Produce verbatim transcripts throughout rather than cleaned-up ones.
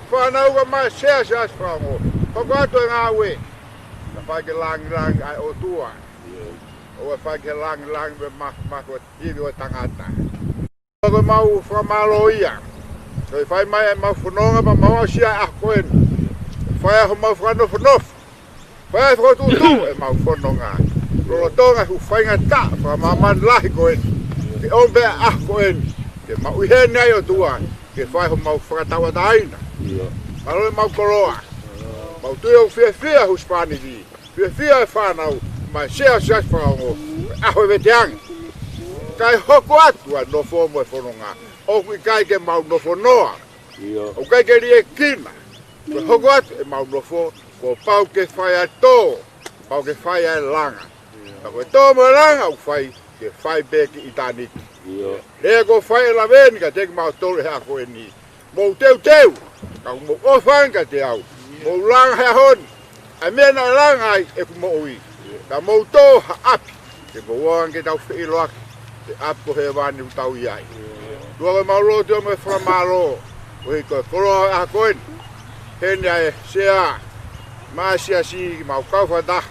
Fānau ka mai Siasi Siasi Fakaongo. Hoko atu e ngāue. Ka fai ke langilangi ʻa e ʻOtua. ʻOua ʻe fai ke langilangi mo e mafimafi ʻo e ivi ʻo e tangata. Ko ʻemau fakamālō ia. Ko e fai mai ʻemau fononga pea mau aʻusia ʻa e ʻaho ko eni. Fai ʻa homau fakanofonofo. Fai ʻa e fokotuʻutuʻu ʻemau fononga. Lolotonga e ʻū faingataʻa fakamāmani lahi ko eni. Ke ʻomi pē ʻa e ʻaho ko eni. Ke mau ʻi heni ai ʻOtua. Ke fai homau fakatauʻatāina. Mālō ʻemau koloa. Mau tui ʻoku fiefia husepāniti. Fiefia e fānau, mai Siasi Siasi Fakaongo, ʻaho e veteange. Kae hoko atu ʻa e nofo mo e fononga. ʻOku ʻikai ke mau nofo noa. ʻIo. ʻOku ʻikai ke liʻekina. Ko e hoko atu ʻemau nofo, kuo pau ke fai ʻa e tō, pau ke fai ʻa e langa. Ka ko e tō mo e langa ʻoku fai, ke fai pē ki ʻitāniti. ʻIo. Lea kuo fai ʻe Laveni kiate kimautolu he ʻaho ko eni. Mou teuteu, ka mou ʻofa ange kiate au. Mou langa he ʻaho ni ʻa e meʻa naʻe langa ai ʻeku moʻui. Ka mou tō ha ʻapi, ke mou ō ange ke tau feʻiloaki he ʻapi ko hēvani ʻoku tau ʻi ai. ʻOtua, ko ʻemau lotu mo e fakamālō, koeʻuhi ko e koloa ʻo e ʻaho ko eni. Heni ʻa e Sea, mai Siasi, mau kau fakataha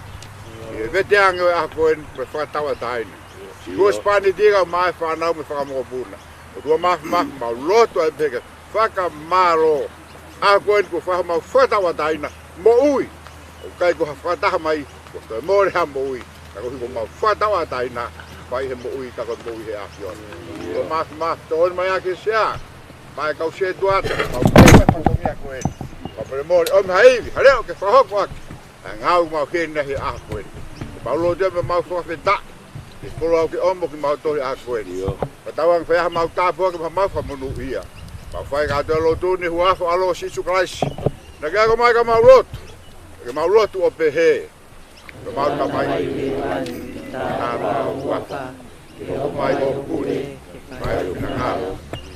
ʻi he veteange ʻo e ʻaho ko eni, mo e fakatauʻatāina. Husepāniti kae ʻumaʻā e fānau mo e fanga mokopuna. ʻOtua mafimafi, mau lotu ai pē ke fakamālō. ʻAho ko eni kuo fai homau fakatauʻatāina moʻui. ʻOku ʻikai ko ha fakataha mai, kuo toe mole ha moʻui. Ka koeʻuhi ko homau fakatauʻatāina, fai he moʻui, ka ko e moʻui he ʻAfiona. ʻOtua mafimafi, tokoni mai ʻa e Sea. Mai kau setuata, mau kei mai fatongia ko eni. Mau pele mole, ʻomi ha ivi, ha leʻo ke fakahoko ʻaki ʻa e ngāue ʻoku mau heni he ʻaho ko eni. Mau lotu mo mau fakafetaʻi. Ke koloa ʻoku ke ʻomi kiate kimautolu he ʻaho ko eni. ʻIo. Ka tau ange fai ʻa homau tāpuaki mo homau fakamonūʻia. Mau fai kātoa e lotu ni he huafa ʻo ho ʻAlo Sīsū Kalaisi. Naʻa ke ako mai ka mau lotu. Ke mau lotu ʻo pehē. Ko homau Tamai ʻi hēvani, ke tāpuhā ho huafa. Ke hoko mai hoʻo pule, ke fai ho finangalo.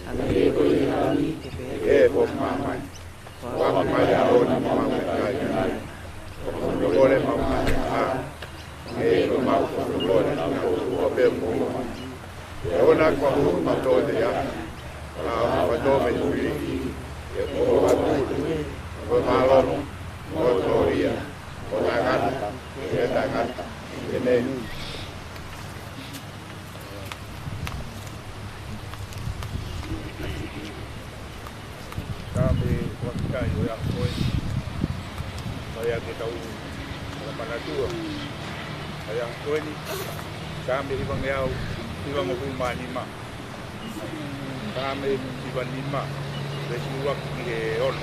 Hangē ko ia ʻi hēvani, ke pehē foki ʻi māmani. Foaki mai he ʻaho ni haʻamau meʻakai ʻanai. Fakamolemole ʻemau angahala. Hangē ko ʻemau fakamolemole ʻi he ʻapi ʻoku ʻalu ʻa e moʻui. ʻOua naʻa ke fakamoʻui kimautolu ʻi he ʻahiʻahi. Ka ke ʻomi kimautolu mei he tuliki. He ko homau pule, ko e mālohi, mo e kolōlia, ʻo taʻengata, ʻo taʻengata. ʻĒmeni. Saame ʻuluaki ʻo e ʻaho ko eni. Pea ke tau fakamanatua ʻa e ʻaho ko eni. Saame hivangeau, hivangofulu mā nima. Saame hivanima, veesi ʻuluaki ki he ono.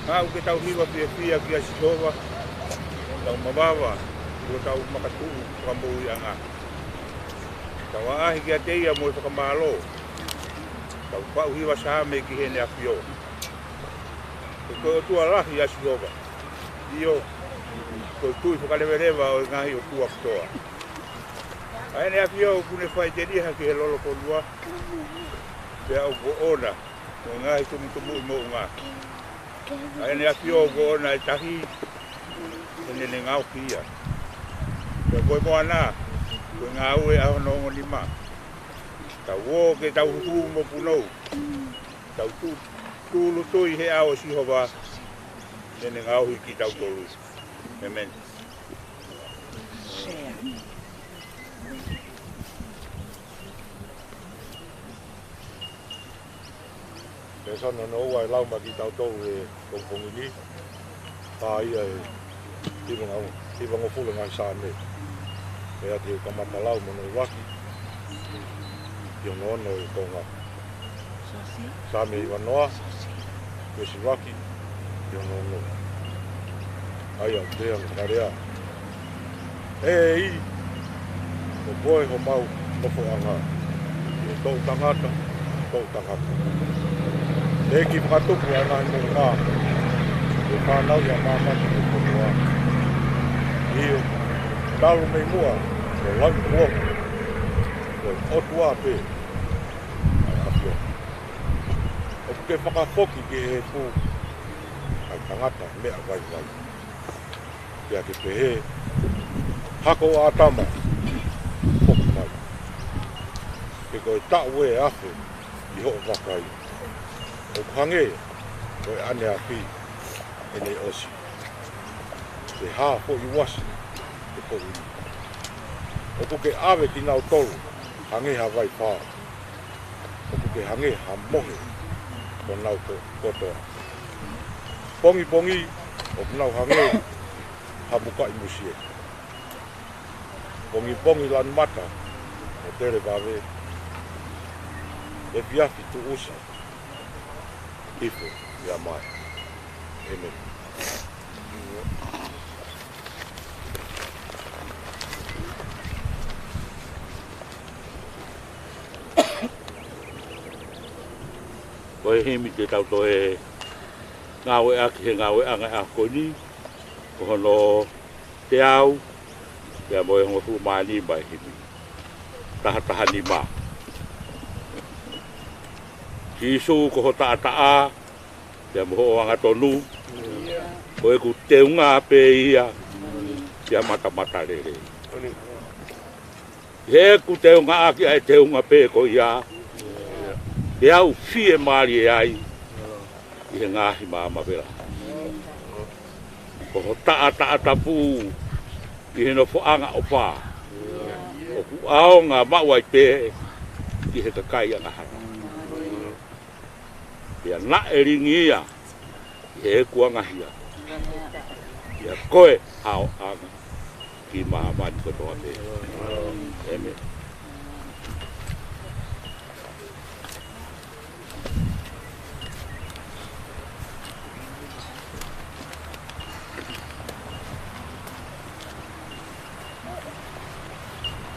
Ka ʻoku tau hiva fiefia kia Sihova, tau mavava, ʻi hotau makatuʻu fakamoʻuiʻanga. Tau ʻaʻahi kiate ia mo e fakamālō. Tau faʻu hiva saame ki heʻene ʻafio. He ko e ʻOtua lahi ʻa Sihova. ʻIo, ko e tui fakaleveleva ʻo e ngaahi ʻotua kotoa. ʻA ʻene ʻafio ʻoku ne faʻiteliha ki he lolofonua. Pea ʻoku ʻoʻona ʻa e ngaahi tumutumu ʻi moʻunga. ʻA ʻene ʻafio ʻoku ʻoʻona ʻa e tahi, he naʻa ne ngaohi ia. Pea ko e moana, ko e ngāue ʻa hono ongo nima. Tau ō ke tau huhu mo punou. Tau tu-, tūʻulutui he ʻao ʻo Sihova, he naʻa ne ngaohi kitautolu. ʻĒmeni. Sea. Pea sano no ua e lau mai kiate kitautolu he pongipongi ni. Ka ʻi he hivangofulu, hivangofulu ngaahi saame. Pea te u kamata lau mei hono ʻuluaki ki hono ono ʻi he konga. Saame hivanoa, veesi ʻuluaki ki hono ono. ʻA ia ʻoku pehē ʻa e fakalea. ʻEiki, ko koe homau nofoʻanga, ʻi he toʻutangata, toʻutangata. ʻEiki, fakatupu ʻa e ngaahi moʻunga, ʻi he fānau ʻa māmani mo e fonua. ʻIo, talu mei muʻa, ʻo lauikuonga, ko e ʻOtua pē ʻa e ʻAfiona. ʻOku ke fakafoki ki he efu ʻa e tangata meʻa vaivai. Pea ke pehē, hako ʻo ʻĀtama, foki mai. He ko e taʻu ʻe afe ʻi hoʻo vakai. ʻOku hangē ko e ʻaneafi ʻene ʻosi, ke hā foʻi uasi he poʻuli. ʻOku ke ʻave kinautolu hangē ha vaifā, ʻoku ke hangē ha mohe honau ko-, kotoa. Pongipongi ʻoku nau hangē ha mukaʻi musie. Pongipongi lanu mata mo tele vave, efiafi tuʻusi hifo ia mai. ʻĒmeni. Ko e himi te tau toe ngāueʻaki he ngāueʻanga ʻo e ʻaho ko eni, ko hono teau, pea mo e hongofulu mā nima e himi. Taha taha nima. Sīsū ko ho taʻataʻa, pea mo hoʻo angatonu, ko ʻeku teunga pē ia, pea matamatalelei. He ʻoku teungaʻaki ʻa e teunga pē ko ia, pea u fiemālie ai ʻi he ngaahi maama vela. Ko ho taʻataʻa tapu ʻi he nofoʻanga ʻofa, ʻoku ʻaonga maʻu ai pē ki he kakai angahala. Pea naʻe lingi ia ʻi heʻeku angahia, pea ko e ʻaonga ki māmani kotoa pē. ʻĒmeni.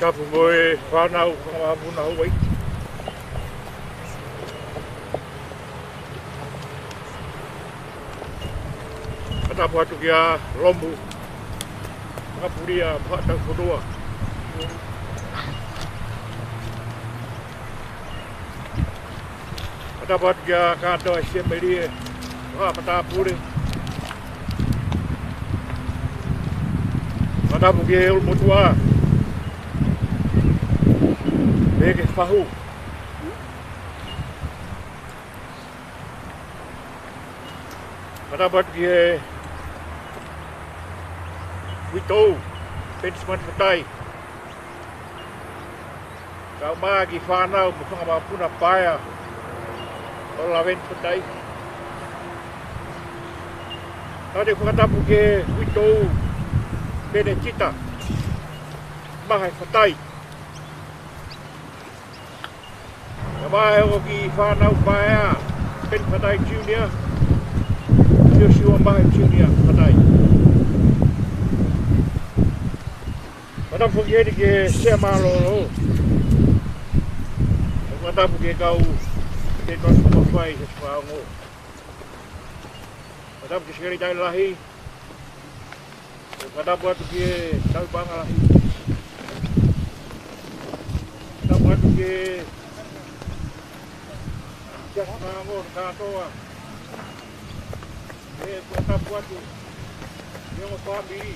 Tapu mo e fānau, fanga mapuna Hauaiʻi. Fakatapu atu kia Lomu, Fakapulia, Fakataufonua. Fakatapu atu kia Kātoa Siamelie, Fakapatapule. Fakatapu ki he ʻulumotuʻa, Peke Fahu. Fakatapu atu ki he uitou, Penisimani Fatai. Kau mai ki he fānau mo e fanga mapuna paea ʻo Laveni Fatai. Tau te fakatapu ki he uitou, Penetita Mahe Fatai. Kau mai ki he fānau paea, Peni Fatai Junior, Siosiua Mahe Junior Fatai. Fakatapu foki heni ki he Sea Mālōlō. Fakatapu ki he kau, ki he kau fakamafai he fakaongo. Fakatapu ki he Sekelitali Lahi. Fakatapu atu ki he Tauʻi Paʻanga Lahi. Fakatapu atu ki he Siasi Fakaongo kātoa. Fakatapu atu ki he ongo fāmili.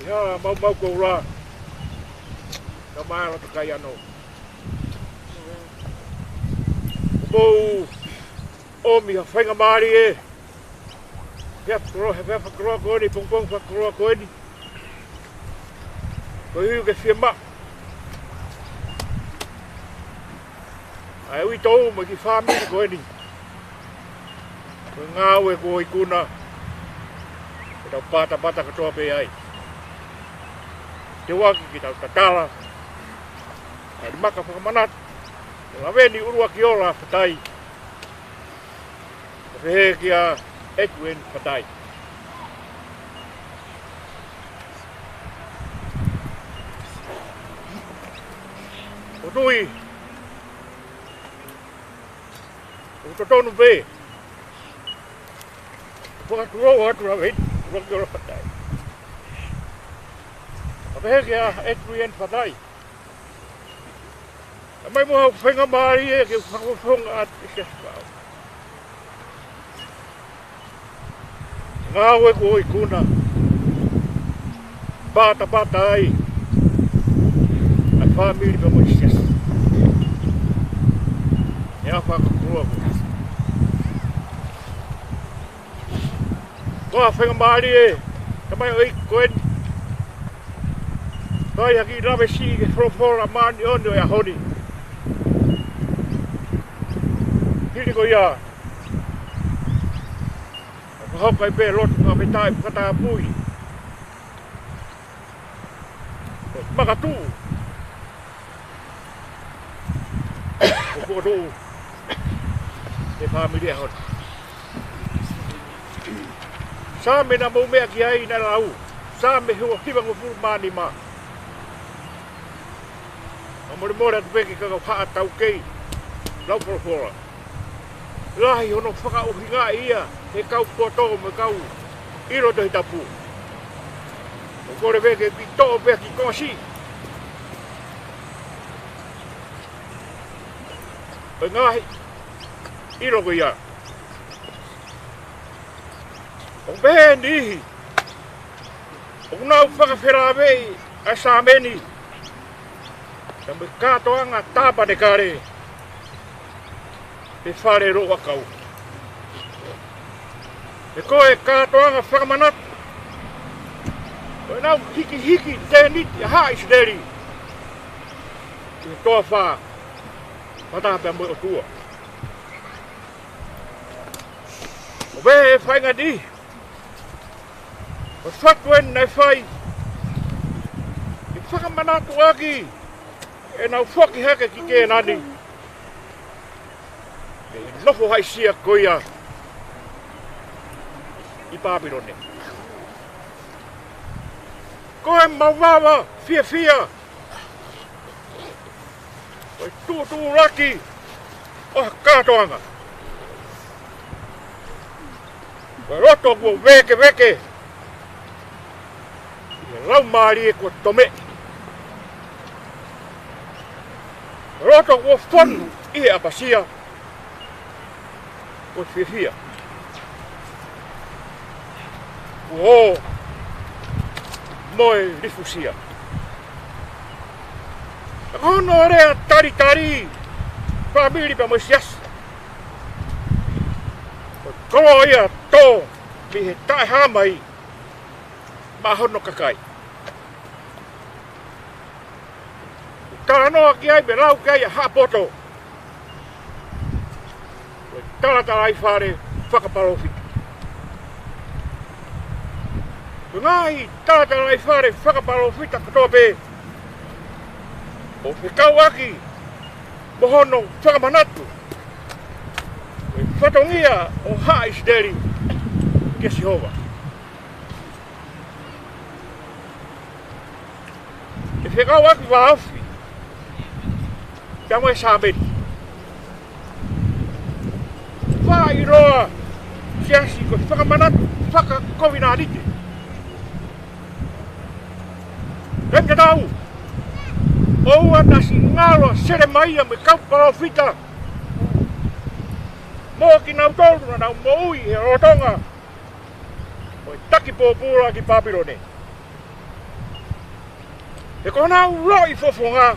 ʻI he hala maumau koula, kae ʻumaʻā e loto kai ano. Mou ʻomi ha faingamālie he efiafi fakakoloa, he efiafi fakakoloa ko eni, pongipongi fakakoloa ko eni. Koeʻuhi ke fiemaʻu ʻa e uitou mo e kiʻi fāmili ko eni, ko e ngāue kuo ikuna, ke tau patapata kotoa pē ai. Teuaki ke tau tatala ʻa e maka fakamanatu ʻo Laveni ʻUluakiola Fatai, ʻo pehē kia Edwin Fatai. ʻOku ou tui ʻoku totonu pē ke fakatulou atu Laveni ʻUluakiola Fatai, ʻo pehē kia Edwin Fatai, ʻomai muʻa ha faingamālie ke u fakafofonga atu ki he Siasi Fakaongo. Ngāue kuo ikuna, patapata ai ʻa e fāmili pea mo e siasi. Ka fakakulua ko. Ko e faingamālie, tamai ʻo e ʻEiki ko eni. Ko e hā e kiʻi lave siʻi ki he folofola māʻoniʻoni ʻo e ʻaho ni. Hili ko ia. Ka hoko ai pē lotu fakafetaʻi fakatapui. Makatuʻu. ʻO fokotuʻu. ʻE fāmili ʻaho ni. Saame naʻa mou meʻa ki ai naʻe lau. Saame hiva, hivangofulu mā nima. Ka molemole atu pē ki he kau haʻa taukei. Lau folofola. Lahi hono fakaʻuhingaʻi ia he kau poto mo e kau ʻilo Tohi Tapu. ʻOku ou kole pē ke kiʻi toʻo pē ha kiʻi konga siʻi ʻo e ngaahi ʻilo ko ia. ʻOku pehē ʻe niʻihi ʻoku nau fakafelāveʻi ʻa e saame ni pea mo e kātoanga tāpanekale pe fale loʻu ʻakau. He ko e kātoanga fakamanatu ʻo ʻenau hikihiki tēniti ʻa haʻa ʻIsileli ʻi he toafa fakataha pea mo e ʻOtua. ʻO pehē ʻe faʻahinga niʻihi, ko e fatu eni naʻe fai ke fakamanatu ʻaki ʻenau foki hake ki Kēnani, ʻe nofo haʻisia ko ia ʻi Pāpilone. Ko e mavava fiefia, ko e tuʻutuʻulaki ʻo ha kātoanga. Ko e loto kuo vēkeveke ʻi he laumālie kuo tomeʻi. Ko e loto kuo fonu ʻi he ʻapasia. Ko e fiefia kuo ō mo e lifusia. Ka ko hono lea talitali fāmili pea mo e siasi, ko e koloa ia ʻoku tō mei he taʻehāmai maʻa hono kakai. Talanoa ki ai mo lau ki ai ʻa Haʻa Poto, ko e talatalaifale fakapalōfita. Ko e ngaahi talatalaifale fakapalōfita kotoa pē ʻoku fekauʻaki mo hono fakamanatu ko e fatongia ʻo haʻa ʻIsileli kia Sihova. ʻE fekauʻaki vāofi pea mo e saame ni. Faʻa ʻiloa siasi ko e fakamanatu fakakovinānite. Kae tatau, ʻoua naʻa siʻi ngalo ʻa Selemaia mo e kau palōfita mo kinautolu naʻa nau moʻui he lolotonga ʻo e taki pōpula ki Pāpilone. He ko honau loʻi fofonga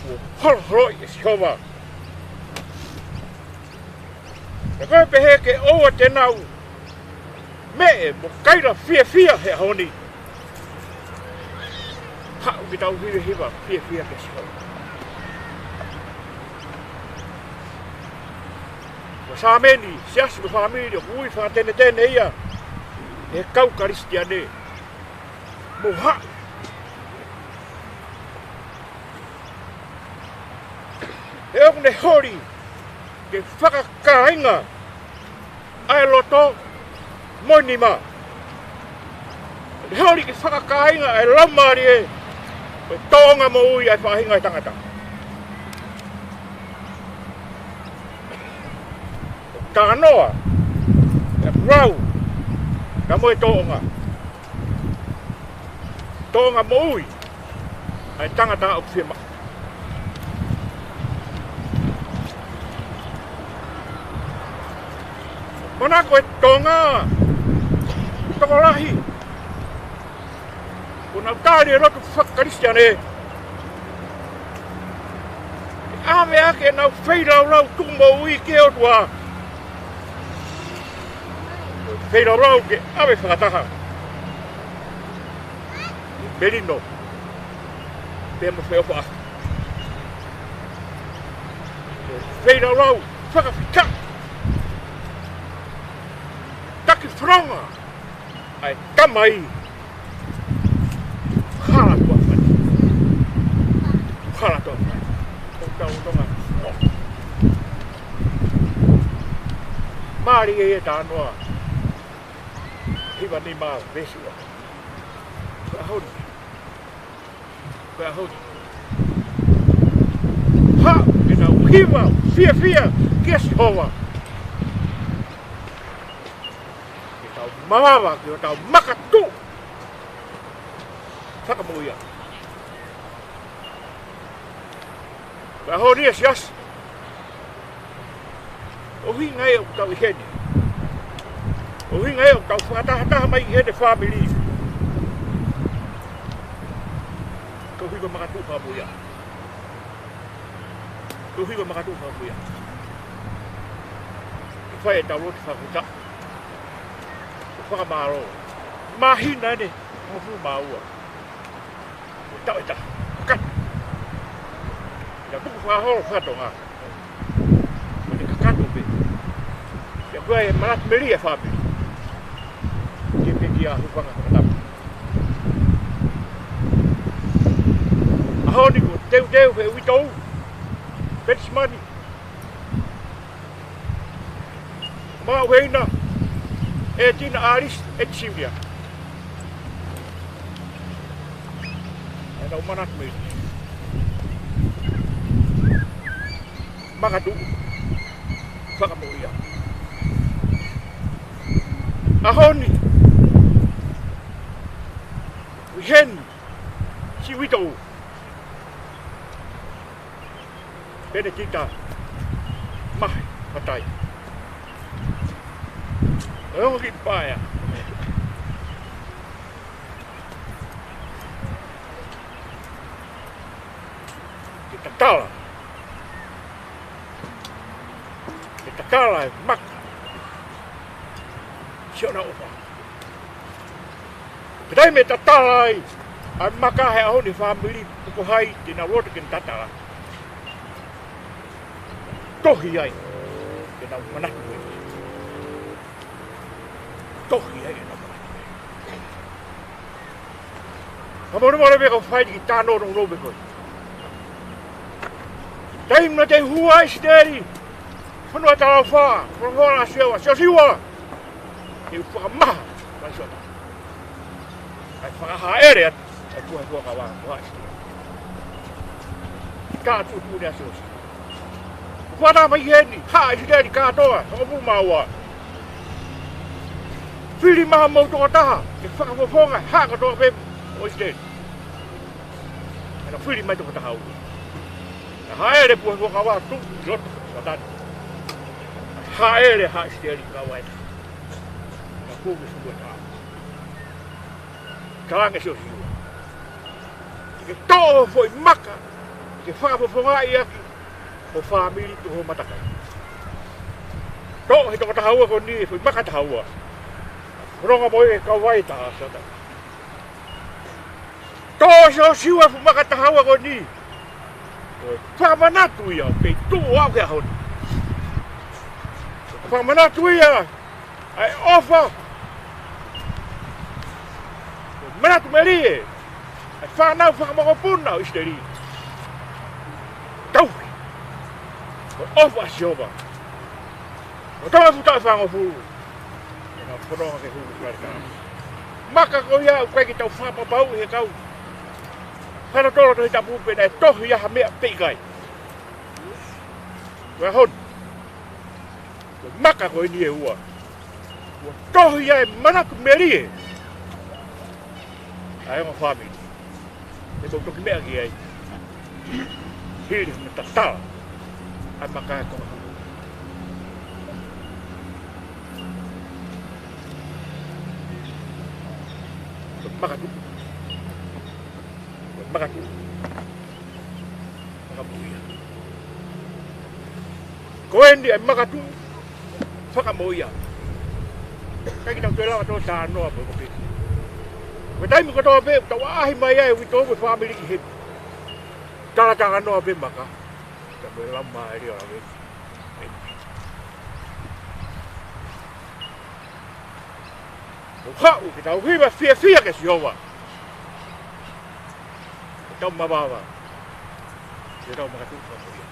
kuo holoholoʻi ʻe Sihova. He ko e pehē ke ʻoua te nau meʻe mo kaila fiefia he ʻaho ni. Haʻu ke tau hivehiva fiefia kia Sihova. Ko e saame ni, siasi mo e fāmili, ʻoku ui fakatenetene ia ʻe he kau Kalisitiane. Mou haʻu. He ʻoku ne holi ke fakakāinga ʻa e loto mo e nima. Ne holi ke fakakāinga ʻa e laumālie, ko e tōʻonga moʻui ʻa e faʻahinga ʻo e tangata. Talanoa, ʻa e lau, ka mo e tōʻonga. Tōʻonga moʻui ʻa e tangata ʻoku fiemaʻu. Manako e Tonga, tokolahi kuo nau tali e lotu faka-Kalisitiane, ʻe ʻAve ʻaki ʻenau feilaulau tuku moʻui ki he ʻOtua. Feilaulau ke ʻave fakataha ʻi he melino pea mo e feʻofaʻaki. Feilaulau fakafetaʻi. Taki fononga ʻa e Tamai. Hala tuʻa fai. Hala tuʻa fai. Ko tau tonga. Mālie e talanoa. Hiva ni mā veesi ua. Ko e ʻaho ni. Ko e ʻaho ni. Haʻu ʻenau hiva fiefia kia Sihova. Ke tau malava, ke tau makatuʻu fakamoʻui. Ko e ʻaho ni e siasi. ʻUhinga ia ʻoku tau ʻi heni. ʻUhinga ia ʻoku tau fakatahataha mai ʻi heni fāmili. Ko e hiva makatuʻu fakamoʻui. Ko e hiva makatuʻu fakamoʻui. Ke fai ʻetau lotu fakafetaʻi. Ko e fakamālō. Māhina eni, hongofulu mā ua. Ko e taʻu ʻe taha. Kakato. Ia tuku fakaholo fakatonga. Ko e kakato pē. Ia ko e manatu melie fāmili. Ke peki a hufanga fakatapu. ʻAho ni ko e teuteu he uitou. Petimani. Maʻuheina, ʻEtina Alisi, ʻEti Siulia. ʻEnau manatu melie. Makatuʻu fakamoʻui. ʻAho ni. ʻI heni, siʻi uitou. Penekita Mahe Fatai. ʻOku kiʻi paea. Ke tatala. Ke tatala e maka. Siʻona ʻofa. Pea taimi ʻe tatala ai ʻa e maka he ʻaho ni fāmili, ko hai te nau loto ke tatala. Tohi ai ʻenau manatu. Tohi ai ʻenau manatu. Ka mono mole me ka fai ki tano no no me ko. Taimi naʻe hū ai ʻIsileli. Fonua talaʻofa, fonua ʻa Siosiua, Siosiua. Ke u fakamaha, mai sota. ʻAi fakahaʻele atu, ʻai kuo he kuo kava, kuo haʻi. Ka tuʻutuʻuni ʻa Siosiua. Fana mai heni, haʻi ʻIsileli kātoa, hongofulu mā ua. Fili maha mou tokotaha, ke fakafofonga, haʻa kātoa pē, ʻo ʻIsileli. ʻAna fili mai tokotaha ua. ʻA haʻele kuo he kuo kava, tuʻu, loto, Satani. Haʻele haʻi ʻIsileli kava ena. ʻAna kuo ke sumue tā. Kalange Siosiua. Ke toʻo foʻi maka, ke fakafofongaʻi ʻaki, ho fāmili tuʻu ho matakai. Toʻo he tokotaha ua ko eni, foʻi maka taha ua. Ronga mo e kau vai taha Satani. Toʻo Siosiua fuʻu maka taha ua ko eni. Ko e fakamanatu ia, pea tuʻu au he ʻaho ni. Fakamanatu ia, ʻa e ʻofa. Manatu melie. ʻA e fānau fakamokopuna ʻo ʻIsileli. Tauhi. Ko e ʻofa ʻa Sihova. Ko e tama futa fangofulu. ʻEna fononga ke hulu kare ka. Maka ko ia ʻoku ʻikai ke tau fakapapauʻi he kau. Hana tolo Tohi Tapu pe naʻe tohi ia ha meʻa pe ʻikai. Ko e ʻaho ni. Ko e maka ko eni ʻe ua. Kuo tohi ai e manatu melie. ʻA e ongo fāmili. ʻE tau toki meʻa ki ai. Hili me tatala. ʻA e maka ko. Ko e maka tuʻu. Ko e maka tuʻu. Maka puia. Ko eni ʻa e makatuʻu fakamoʻui. ʻIkai ke tau toe lava ʻo talanoa pē ko pē. Ko e taimi kotoa pē ʻoku tau ʻaʻahi mai ai ʻa e uitou mo e fāmili ki heni. Talatalanoa pē maka. Ka mo e lama e lio la pē. ʻO haʻu ke tau hiva fiefia kia Sihova. Ke tau mavava. Ke tau makatuʻu fakamoʻui.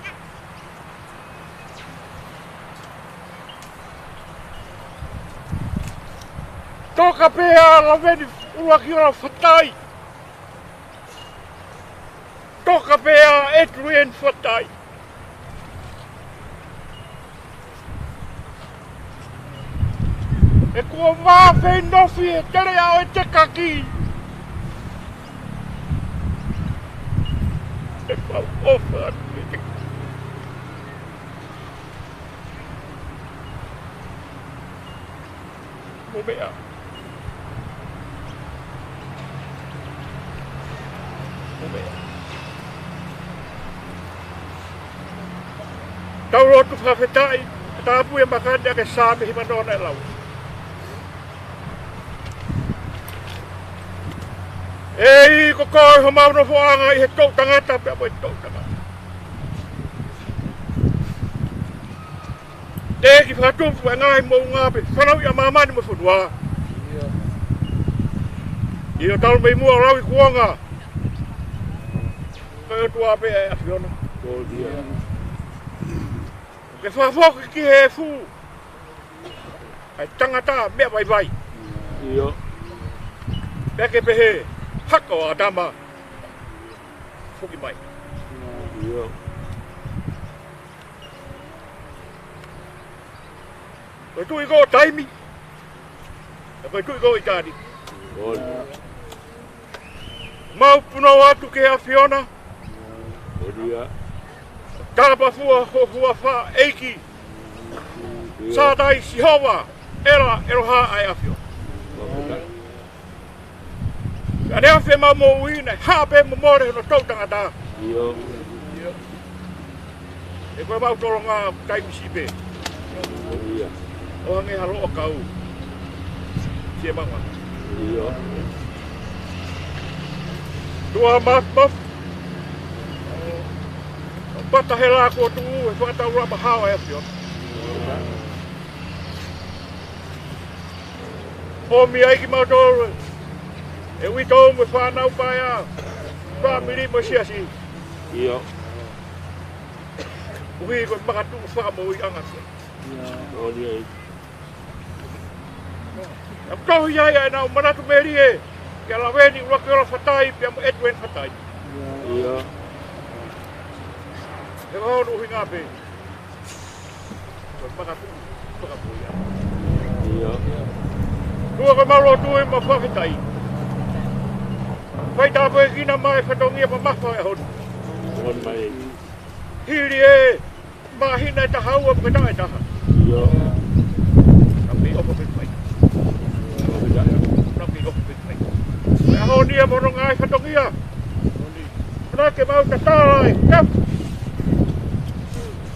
Toka pē ʻa Laveni ʻUluakiola Fatai. Toka pē ʻa Adrian Fatai. He kuo vave nofi he teleʻa ʻo e tekaki. He fau ʻofa atu e tekaki. Mo meʻa. Mo meʻa. Tau lotu fakafetaʻi, tāpui e makani ʻaki e Saame hivanoa naʻe lau. ʻEiki, ko koe homau nofoʻanga ʻi he toʻu tangata pea mo e toʻu tangata. Teʻeki fakatupu e ngaahi moʻunga pe fanauʻi ʻa māmani mo e fonua. ʻIo, talu mei muʻa ʻo lauikuonga. Ko e ʻOtua pē ʻa e ʻAfiona. Ke fakafoki ki he efu ʻa e tangata meʻa vaivai. ʻIo. Pea ke pehē, hako ʻa ʻĀtama, foki mai. ʻIo. Ko e Tuʻi ko ē ʻo taimi. Ko e Tuʻi ko ē ʻo ʻitāniti. Mau punou atu ki he ʻAfiona. Talapafua ho huafa ʻEiki. Sātai Sihova, ʻEla ʻEloha ʻa e ʻAfiona. ʻA e ʻaho ʻemau moʻui naʻe haʻu pē mo mole hono toʻu tangata. ʻIo. He ko ʻemau tolonga taimi siʻi pē. ʻIo. ʻO hangē ha loʻakau. Siʻemau ngata. ʻIo. Tuʻa mafimafi. Pata he laʻā kuo tuʻu he fakataulama hao ʻa e ʻAfiona. ʻOmi ai kimautolu e uitou mo e fānau paea, fāmili mo e siasi. ʻIo. Koeʻuhi ko e makatuʻu fakamoʻuiʻanga. ʻIo. ʻOmi ai. Naʻa ku tohi ai ʻa ʻenau manatu melie kia Laveni ʻUluakiola Fatai pea mo Edwin Fatai. ʻIo. He ko hono ʻuhinga pē. Ko e makatuʻu fakamoʻuiʻanga. ʻIo. Tuʻa ko ʻemau lotu ʻi he mau fakafetaʻi. Fai tāpuekina mai e fatongia mamafa ʻo e ʻaho ni. ʻOmi mai. Hili e māhina ʻe taha ua mo e taʻu ʻe taha. ʻIo. Naʻa mei ʻofa pē mai. Naʻa mei ʻofa pē mai. Ko e ʻaho ni ʻa e mono ngaahi fatongia. Pea ke mau tatala e kapu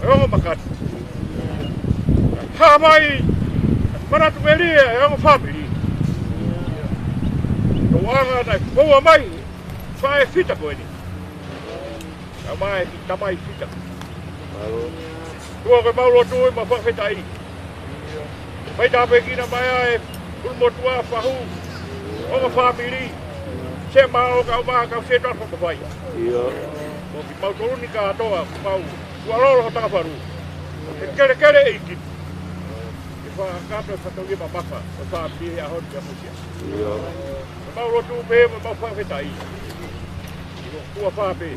ʻo e ongo makatu. Hā mai manatu melie ʻa e ongo fāmili. Ko e anga naʻe foua mai faʻē fita ko eni. Naʻa mai ki tamai fita. Tuʻa ko ʻemau lotu ʻi he mau fakafetaʻi. Fai tāpuekina mai ʻa e ʻulumotuʻa, fahu, ongo fāmili. Sema o ka uma ka se toa fakafai. ʻIo. Ko kimautolu ni kātoa, mau ua lolo ho takafalu. He kelekele ʻEiki. Ke fakakakato e fatongia mamafa ʻo e fāmili he ʻaho ni pea mo e siasi. ʻIo. Mau lotu pē mo mau fakafetaʻi. ʻI ho huafa pē.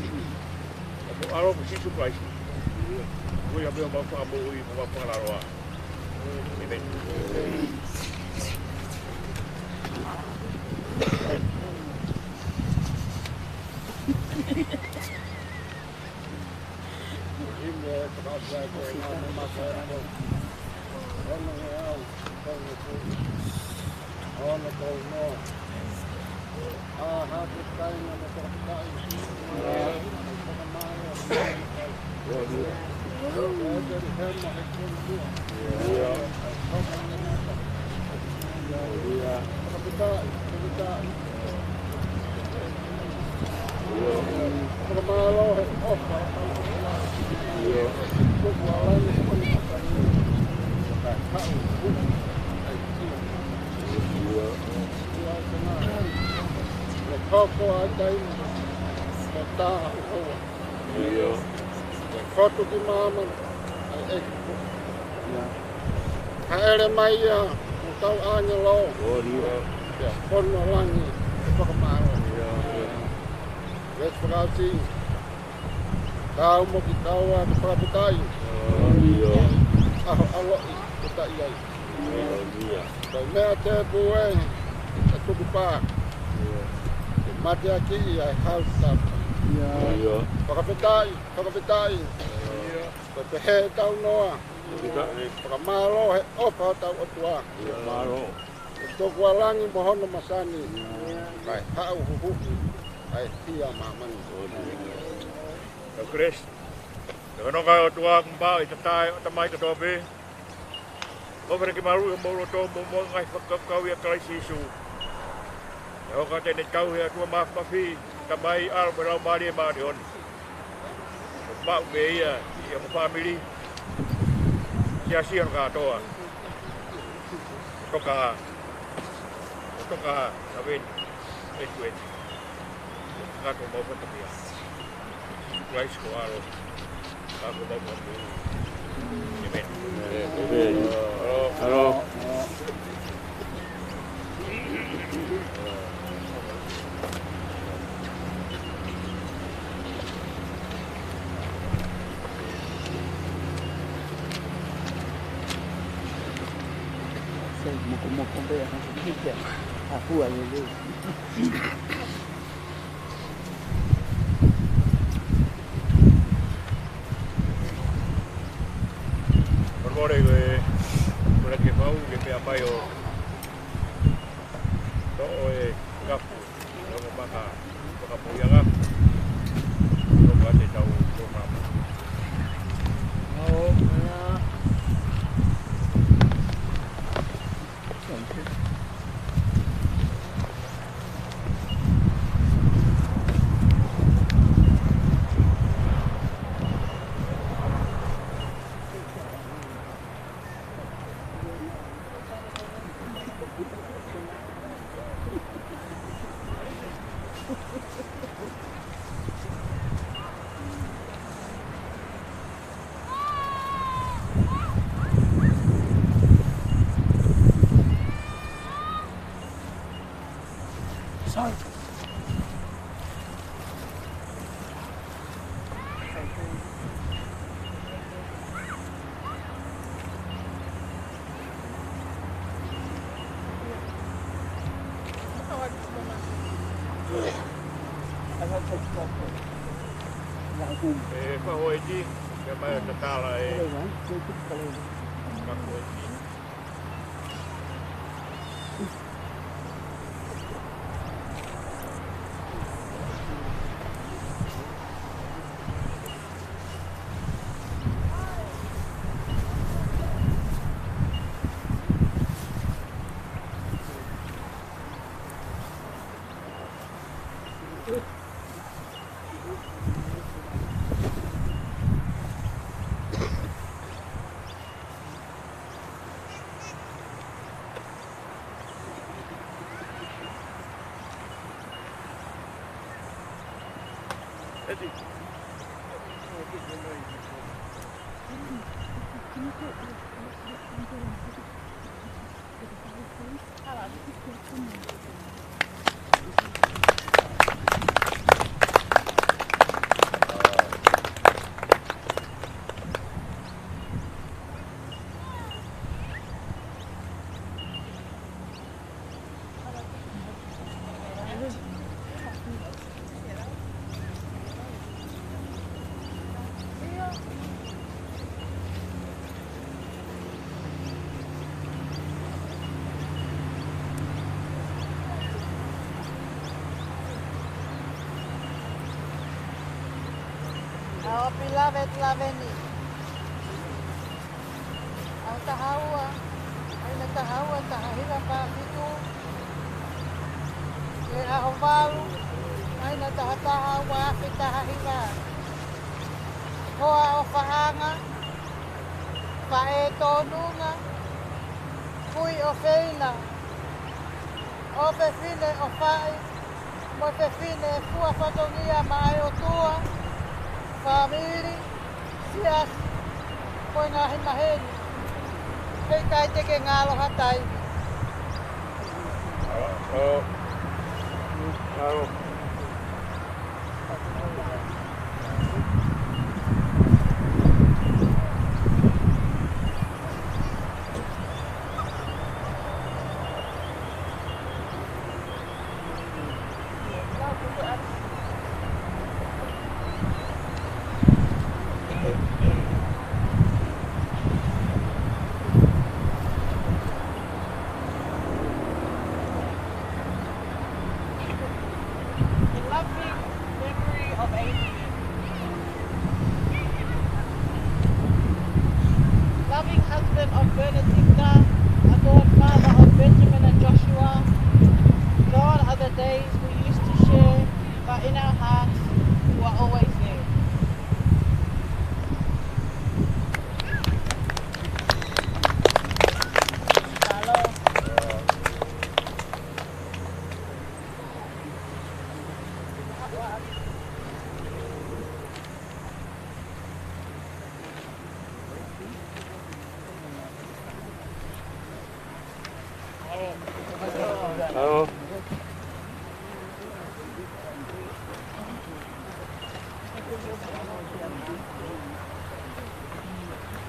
Mo e ʻAlo ko Sīsū Kalaisi. Ko ia pē homau Fakamoʻui mo homau Fakalaloa. ʻĒmeni. Ko e taimi, ko e tā ʻoku ʻoua. ʻIo. Ko e kotu ki māmani, ʻa e ʻEiki. ʻIo. Hāʻele mai ia, mo e kau ʻāngelo. ʻIo. Pea ko hono langi, ʻe fakamālō. ʻIo, ʻio. Veesi fakaʻosi. Kau mo kitaua ke fakafetaʻi. ʻIo. ʻAho ʻaloʻi, ko taʻi ai. Haleluia. Ko e meʻa tēpū ē, ʻe tukupā. ʻIo. Ke mateakiʻi ʻa e hau tapa. ʻIo. Fakafetaʻi, fakafetaʻi. ʻIo. Ko e pehē ʻetau noa. Fakafetaʻi. Fakamālō he ʻofa hotau ʻOtua. ʻIo, mālō. ʻE tokua langi mo hono masani. ʻIo. Kae haʻu huhuʻi ʻa e hia māmani. ʻIo. ʻIo Kalaisi. Ko hono ʻOtua ʻoku mau ʻi he taʻataʻa ʻo e ʻatamai kotoa pē. ʻOfa ke maluʻi homou loto mo hoʻomou ngaahi fakakaukau ʻia Kalaisi Sīsū. ʻE hoko atu ʻene tauhi ʻa e ʻOtua Māfimafi, Tamai, ʻAlo mo e Laumālie Māʻoniʻoni. ʻO maʻu pē ia ʻi homo fāmili, siasi hono kātoa. Toka, toka, Saveni, Etueni. Ka ko mau fakamia. Christ ko ʻAlo. Ka ko mau fakamia. ʻĒmeni. ʻĒmeni. Halo. Halo. Sai, mokomoko pē, ha, ha, ha, hua lelei. Kolekole, ko e, ko e ke fau, ke pea mai ʻo toʻo e kapu, ʻo maka, maka puianga, ʻo mate tau, ʻo mama. ʻO, ʻo, Sorry. ʻE, faʻu ʻEiki, ke mai tatala e. Faʻu ʻEiki. Our beloved Laveni. ʻAho taha ua, ʻaina taha ua, taha hiva pā fitu. Ki he ʻaho valu, ʻaina taha taha, ua afe taha hiva. Hoa ʻofaʻanga, faʻē tōnunga, kui ʻofeina, ʻofefine ʻofaʻi, mo e fefine fua fatongia maʻa e ʻOtua, fāmili, siasi, mo e ngaahi maheni. Heʻikai te ke ngalo ha taimi. In loving memory of A D. Loving husband of Bernadetta, adored father of Benjamin and Joshua, gone are the days we used to share, but in our hearts, you are always there.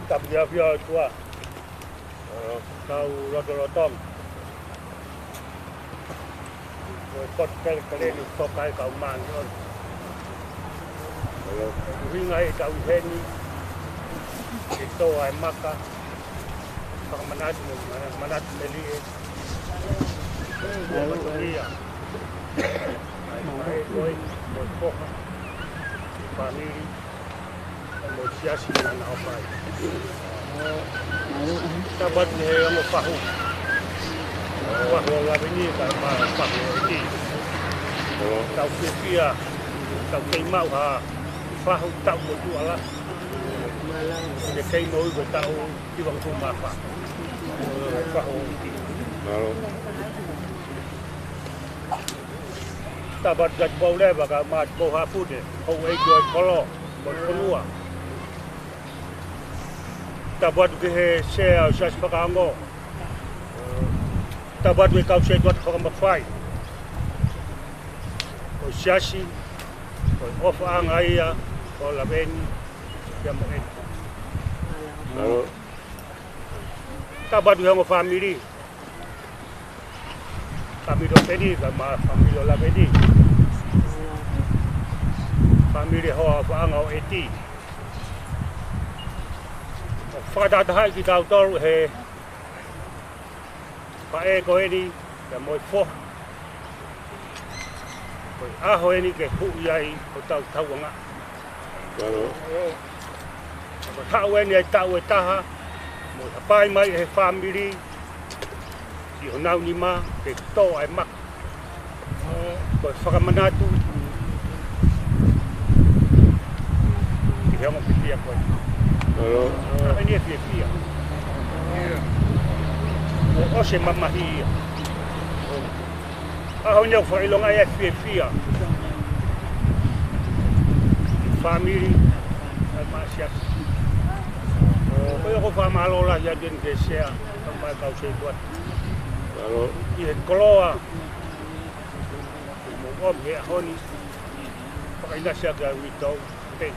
Tapu ki he ʻOtua. Kau lotolotonga. Ko e potu kelekele ni toka e kau māʻoniʻoni. ʻUhinga ʻetau ʻi heni, ke tō ʻa e maka, fakamanatu mo mana-, manatu melie. Ko e matuʻia. ʻA e, ʻa e, ko e, ko e foha. Fāmili. Mo e siasi naʻa na ʻofa ai. Tapu atu ki he ongo fahu. Fahu ʻo Laveni, kae ʻumaʻā fahu ʻo ʻEti. Tau fiefia, tau kei maʻu ha fahu taʻu motuʻa lahi. Ke kei moʻui ko e taʻu hiva ngeau mā fā. Fahu ʻo ʻEti. Tapu atu kia Tupou leva kae ʻumaʻā Tupou Haʻafute, houʻeiki ʻo e kolo mo e fonua. Tapu atu ki he sea ʻo e Siasi Fakaongo. Tapu atu ki he kau sētuata fakamafai ʻo e siasi, ko e ʻofaʻanga ia ʻo Laveni, ia mo ʻEti. Tapu atu ki he ongo fāmili. Fāmili ʻo Peni, kae ʻumaʻā fāmili ʻo Laveni. Fāmili hoa ʻofaʻanga ʻo ʻEti. ʻO fakatahatahaʻi kitautolu he faʻē ko eni, kae mo e foha. Ko e ʻaho eni ke huʻi ai hotau tauʻanga. Ko e taʻu eni ʻa e taʻu ʻe taha, mo e hapai mai ʻe he fāmili, ʻi honau nima, ke tō ʻa e maka. Ko e fakamanatu, ki he ongo fiefia ko ē. ʻAho eni ʻe fiefia. Kuo ʻosi e mamahi ia. ʻAho ni ʻoku fakaʻilonga ia ʻe fiefia. Fāmili, kae ʻumaʻā siasi. Ko ia ʻoku ou fakamālō lahi atu eni ki he sea, kae ʻumaʻā e kau sētuata. ʻI he koloa, mo ʻomi he ʻaho ni, fakaʻinasi ʻaki ʻa e uitou, pē.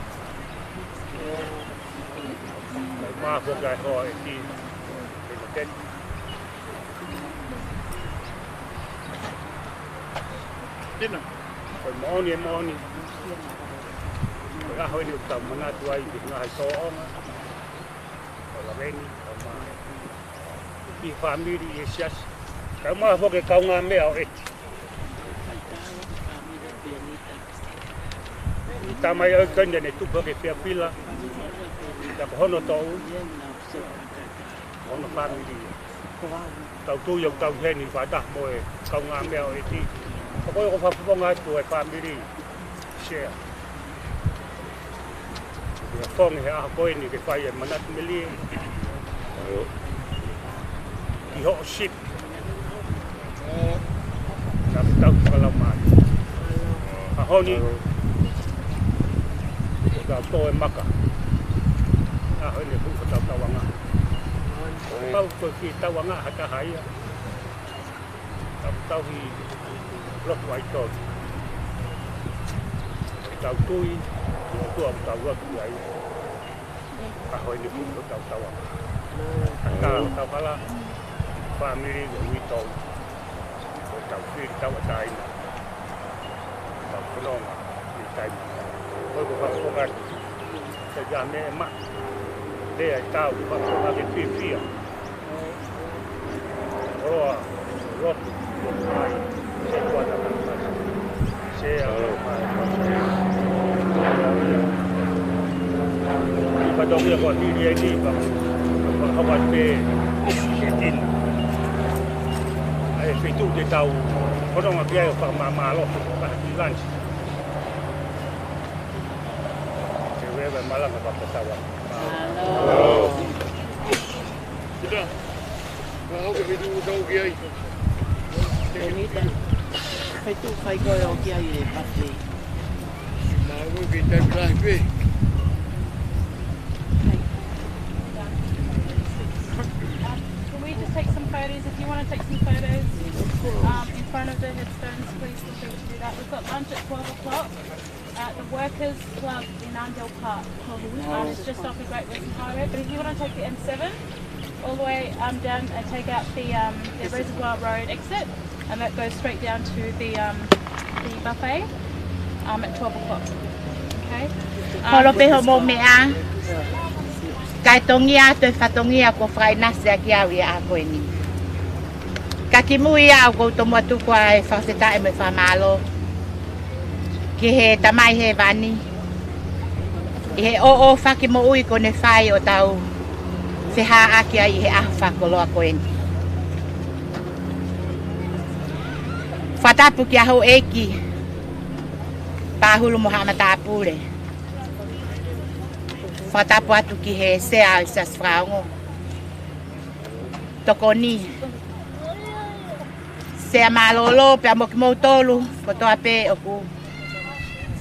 Kae ʻumaʻā foki ʻa e hoa ʻo ʻEti, pē ko eni. Ko e moʻoni, ʻe moʻoni. Ko e ʻaho eni ʻoku tau manatu ai ki he ngaahi tōʻonga ʻo Laveni, kae ʻumaʻā e kiʻi fāmili ʻi he siasi. Kae ʻumaʻā foki e kaungāmeʻa ʻo ʻEti. Tamai ʻo e kani ne tupu hake Fiafila. Ka ko hono toʻu. Hono fāmili. Tau tui ʻoku tau ʻi heni fakataha mo e kaungāmeʻa ʻo e ʻEiki. Ka ko e ʻoku fakafofonga atu e fāmili. Sea. Ia fongi he ʻaho ko eni ke fai e manatu melie. Ki hoʻo sipi. Ka tau fakalaumālie. ʻAho ni, ʻoku tau tō e maka. ʻAho eni ʻoku tau tauanga. Tau ko ki tauanga ha taha ia. Tau tauhi lotu ai tō. Tau tui, ʻi ʻOtua ʻoku tau lotu ai. ʻAho eni ʻoku tau tauanga. Ka tau kala, fāmili, ʻo uitou. ʻOku tau fili tauʻatāina. Tau fononga, ʻi taimi. Ko e ko fakafofonga atu. Ko ia meʻa ma. Pea tau fakafofonga ke fiefia. Ora, lotu, lotu mai. Se kuata mai. Se alo mai. Ka tau ia ko hili ai ni pa. Pa hapa te. Se tin. ʻAi e feituʻu te tau. Fononga ki ai ʻo fakamāmālō. Ka ki lanchi. Te veve malanga pa ka tau. Mālō. Kita. Mau ke feituʻu tau ki ai. Te mita. Feituʻu fai ko e ʻo ki ai e pape. Mau ke tai lahi pē. Um, can we just take some photos? If you wanna take some photos, um, in front of the headstones, please feel free to do that. We've got lunch at twelve o'clock. Uh, the Workers Club in Arndell Park. Um, it's just off the Great Western Highway, but if you wanna take the M seven all the way, um, down and take out the, um, the Reservoir Road exit, and that goes straight down to the, um, the buffet, um, at twelve o'clock. Okay? Um, Holo pē hoʻomou meʻa. Kae tongia atu e fatongia kuo fakaʻinasi ʻaki au ʻi he ʻaho ko eni. Ka kimui ia ʻoku ou tomuʻa tuku ʻa e fakafetaʻi mo e fakamālō ki he Tamai Hēvani ʻi he ʻoʻo fakamoʻui kuo ne fai ʻo tau feʻaveʻaki ai ʻi he ʻaho fakakoloa ko eni. Fakatapu kia Houʻeiki Pahulu mo haʻa matāpule. Fakatapu atu ki he Sea ʻo e Siasi Fakaongo. Tokoni. Sea mālōlō pea mo kimoutolu kotoa pē ʻoku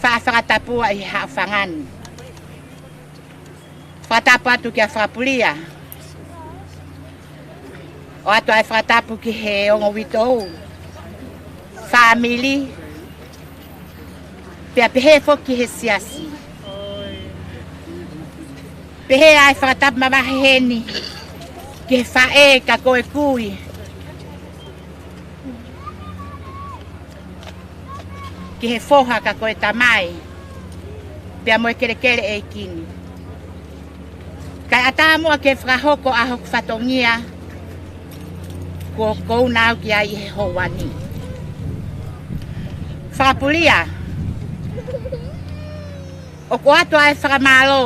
faʻa fakatapua ʻi he haʻofanga ni. Fakatapu atu kia Fakapulia. ʻOatu ʻa e fakatapu ki he ongo uitou, fāmili, pea pehē foki ki he siasi. Pehē ʻa e fakatapu mavahe heni ki he faʻē ka ko e kui, ki he foha ka ko e tamai, pea mo e kelekele ʻeiki ni. Kae ʻatā muʻa ke fakahoko ʻa hoku fatongia kuo kouna au ki ai ʻi he houa ni. Fakapulia, ʻoku ʻoatu ʻa e fakamālō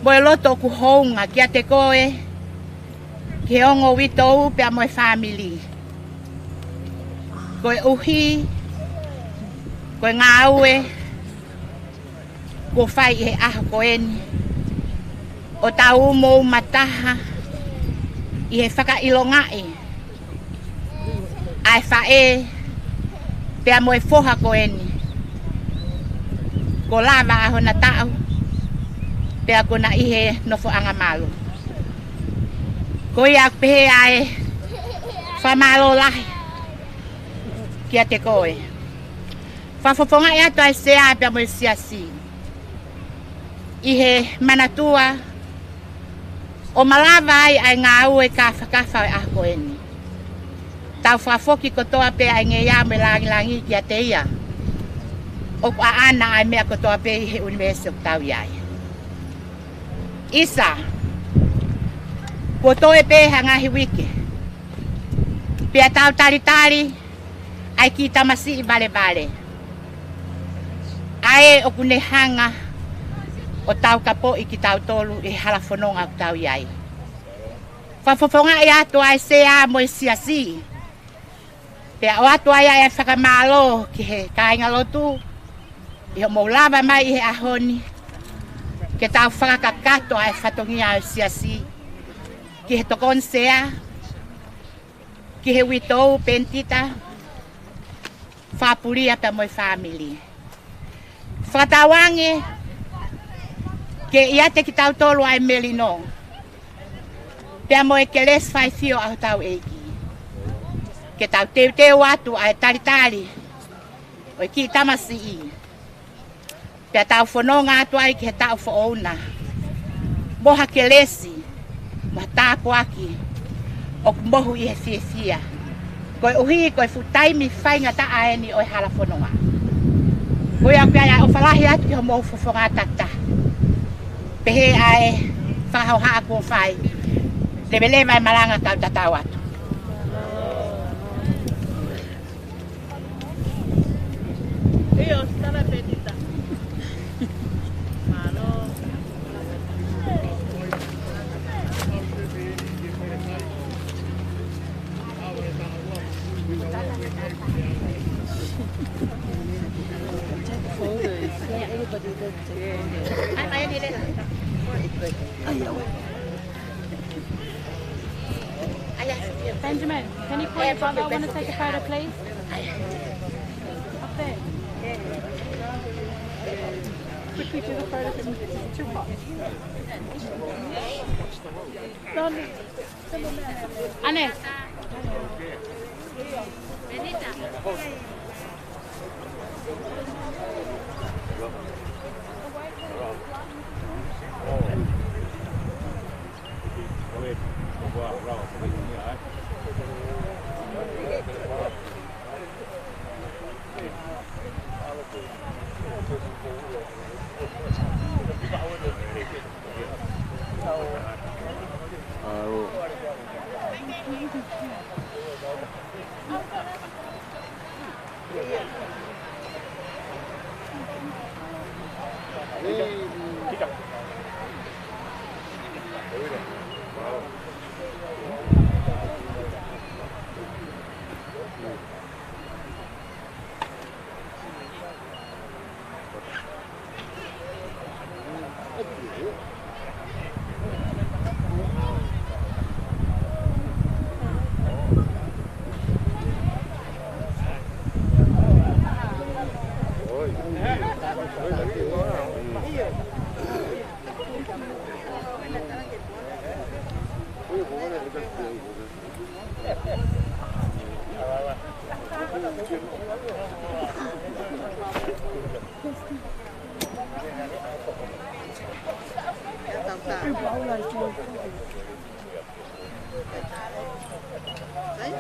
mo e loto ʻoku hounga kiate koe, ki he ongo uitou pea mo e fāmili. Koeʻuhi ko e ngāue kuo fai ʻi he ʻaho ko eni, ʻo tau umo uma taha ʻi he fakaʻilongaʻi ʻa e faʻē pea mo e foha ko eni kuo lava ʻa hona taʻu, pea kuo na ʻi he nofoʻanga malu. Ko ia ʻoku pehē ʻa e fakamālō lahi kiate koe. Fakafofongaʻi atu ʻa e Sea pea mo e siasi ʻi he manatua ʻo malava ai ʻa e ngāue kāfakafa ʻo e ʻaho ko eni. Tau fakafoki kotoa pē ʻa e ngeia mo e lāngilangi kiate ia. ʻOku ʻaʻana ʻa e meʻa kotoa pē ʻi he ʻunivēsi ʻoku tau ʻi ai. ʻIsa, kuo toe pē ha ngaahi uike, pea tau talitali ʻa e kiʻi tamasiʻi valevale, ʻa ē ʻoku ne hanga ʻo taukapoʻi kitautolu ʻi he hala fononga ʻoku tau ʻi ai. Fakafofongaʻi atu ʻa e Sea mo e Siasi. Pea ʻoatu ai ʻa e fakamālō ki he kāingalotu ʻi hoʻomou lava mai ʻi he ʻaho ni ke tau fakakakato ʻa e fatongia ʻo e Siasi ki he Tokoni Sea, ki he uitou Penitita, Fapulia pea mo e fāmili. Fakatauange ke ʻiate kitautolu ʻa e melino pea mo e kelesi faifio ʻa hotau ʻEiki, ke tau teuteu atu ʻa e talitali ʻo e kiʻi tamasiʻi, pea tau fononga atu ai ki he taʻu foʻou na mo ha kelesi mo ha tāpuaki ʻoku mohu ʻi he fiefia, koeʻuhi ko e fuʻu taimi faingataʻa eni ʻo e hala fononga. Ko ia ʻoku ʻi ai ʻa e ʻofa lahi atu ki hoʻomou fofonga takitaha. Pehē ʻa e fakahohaʻa kuo fai. Leveleva e malanga kau tatau atu. Benjamin, can you call your brother? I want to take a photo, please. Up there. Quickly do the photo for me. It's too hot. Ane.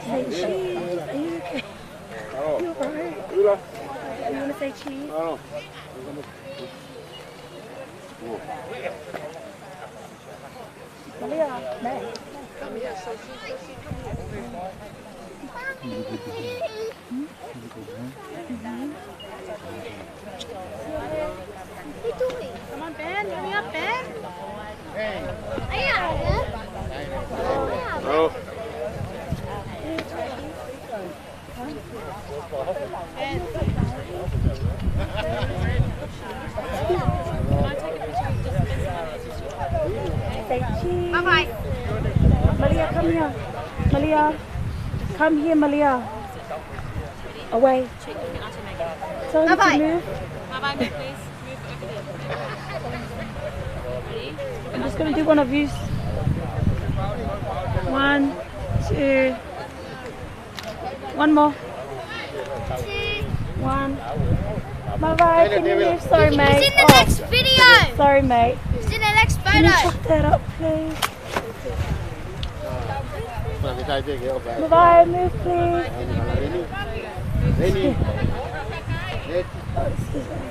Hey, cheese. Are you okay? You all right? You want to say cheese? Malia, man. Come on, Ben. Hurry up, Ben. Say cheese. Bye-bye. Malia, come here. Malia, come here, Malia. Away. Tell him to move. Bye-bye, move, please. Move over here. Ready? I'm just gonna do one of these. One, two. One more. One. Bye-bye. Can you move? Sorry, mate. It's in the next video. Sorry, mate. It's in the next photo. Can you chuck that up, please? Bye-bye, move, please. Oh, excuse me.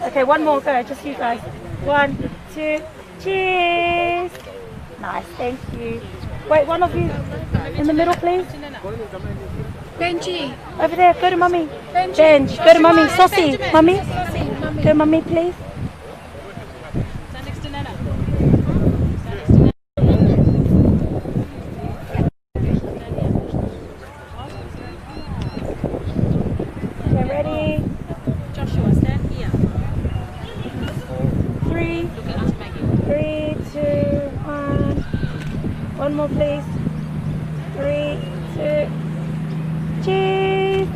Okay, one more go, just you guys. One, two, cheers. Nice, thank you. Wait, one of you in the middle, please. Benji. Over there, go to mummy. Benji. Benj, go to mummy. Saucy, mummy. Go, mummy, please. Stand next to Nana. One more, please. Three, two, cheese.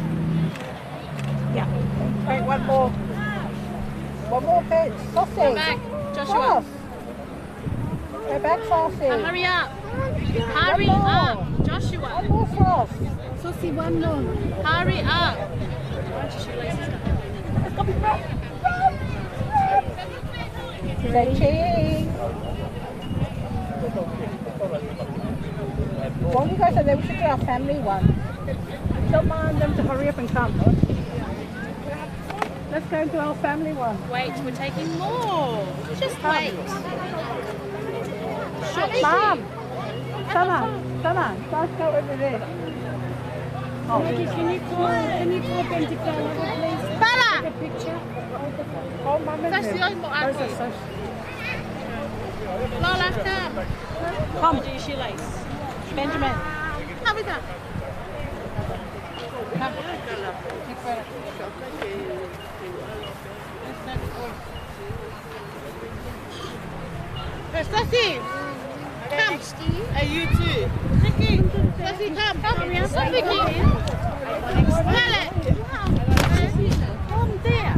Yeah. Wait, one more. One more, please. Sausage. Come back, Joshua. Sauce. Go back, Saucy. Hurry up. Hurry up, Joshua. One more sauce. Saucy, one more. Hurry up. Say cheese. Well, you guys said that we should do our family one. Tell Mom and them to hurry up and come. Let's go and do our family one. Wait, we're taking more. Just wait. Mom, Sana, Sana, let's go over there. Oh. Maggie, can you call, can you call Ben to come over, please? Sana! Take a picture. Oh, Mum and them. Those are so... Lola, come. Come. What do you shoelace? Benjamin. Come with her. Come. Hey, Stacy, come. Hey, you too. Vicky, Stacy, come. Come here. Come, Vicky. Smell it. Come there.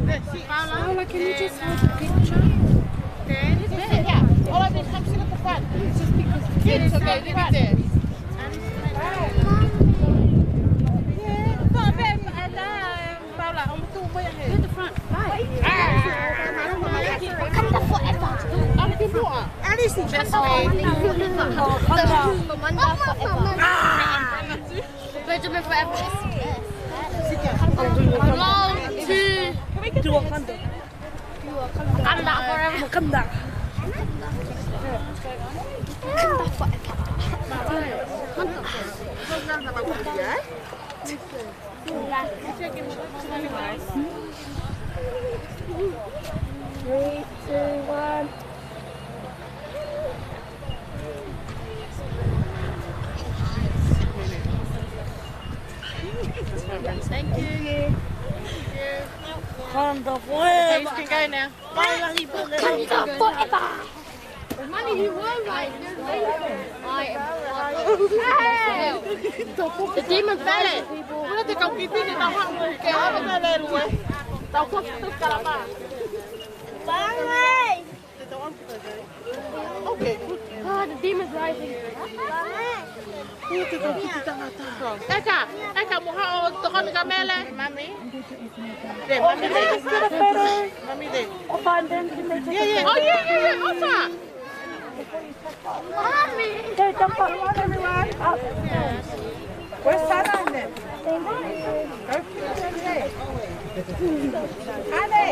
Let's see. Paula, can you just hold the picture? Okay. Yeah. All of you come sit at the front. It's okay, leave it there. Yeah. Come on, babe. Paula, on the two way ahead. At the front. Bye. Ah. Wakanda forever. Wakanda forever. Just wait. Wakanda forever. Ah. Benjamin forever. One, two. Wakanda forever. Wakanda. Wakanda forever. Three, two, one. Thank you. Wakanda forever. Okay, you can go now. Wakanda forever. Money, you were right. You're right. I am. The demon fell it. Bye. Okay, good. Ah, the demon's rising. Eka, Eka, mo haʻo tokoni kia Mele. Mami. There, Mami there. Mami there. Yeah, yeah. Oh, yeah, yeah, yeah. Osa. Mommy! Okay, jump up, everyone. Up. Where's Sana and them? Go through the gate. Ane!